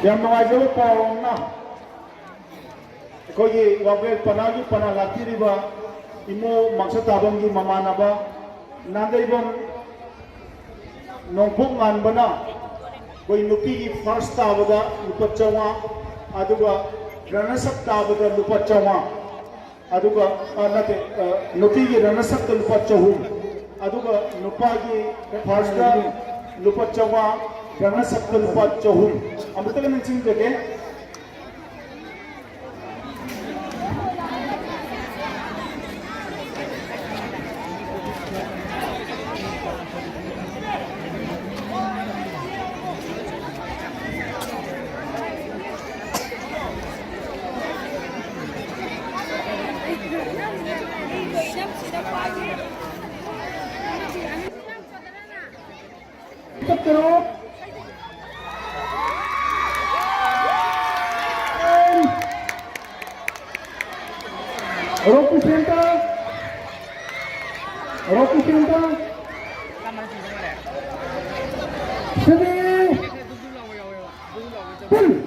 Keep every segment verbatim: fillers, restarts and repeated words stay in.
ꯌꯥꯝ ꯅꯨꯡꯉꯥꯏꯖꯕ ꯄꯥꯎ ꯑꯃꯅ, ꯑꯩꯈꯣꯏꯒꯤ ꯋꯥꯡꯕ꯭ꯔꯦꯜ ꯄꯅꯥꯒꯤ ꯄꯅꯥ ꯂꯥꯛꯄꯤꯔꯤꯕ ꯏꯃꯣ ꯃꯥꯡꯁꯥ ꯇꯥꯕꯝꯒꯤ ꯃꯃꯥꯟꯅꯕ ꯅꯥꯟꯗꯩꯕꯝ ꯅꯣꯡꯄꯣꯛ ꯉꯥꯟꯕꯅ ꯑꯩꯈꯣꯏ ꯅꯨꯄꯤꯒꯤ ꯐꯥꯔꯁ ꯇꯥꯕꯗ ꯂꯨꯄꯥ ꯆꯥꯝꯃꯉꯥ, ꯑꯗꯨꯒ ꯔꯅꯔꯁ ꯑꯞ ꯇꯥꯕꯗ ꯂꯨꯄꯥ ꯆꯥꯝꯃꯉꯥ, ꯑꯗꯨꯒ, ꯑ, ꯅꯠꯇꯦ, ꯑ, ꯅꯨꯄꯤꯒꯤ ꯔꯅꯔꯁ ꯑꯞꯇ ꯂꯨꯄꯥ ꯆꯍꯨꯝ, ꯑꯗꯨꯒ ꯅꯨꯄꯥꯒꯤ ꯐꯥꯔꯁꯇ ꯂꯨꯄꯥ ꯆꯥꯝꯃꯉꯥ, ꯔꯅꯔꯁ ꯑꯞꯇ ꯂꯨꯄꯥ ꯆꯍꯨꯝ꯫ ꯑꯃꯨꯛꯇꯒ ꯅꯤꯡꯁꯤꯡꯖꯒꯦ꯫ Rocky Center. Rocky Center. Sini. Pull.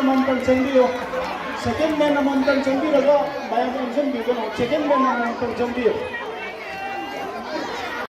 ꯑꯃꯃꯝꯇꯪ ꯆꯪꯕꯤꯌꯨ꯫ ꯁꯦꯀꯦꯟ ꯃꯦꯟ ꯑꯃꯃꯝꯇꯪ ꯆꯪꯕꯤꯔꯒ ꯃꯌꯥꯝ ꯏꯟꯁꯤꯟꯕꯤꯒꯅꯨ꯫ ꯁꯦꯀꯦꯟ ꯃꯦꯟ ꯑꯃꯃꯝꯇꯪ ꯆꯪꯕꯤꯌꯨ꯫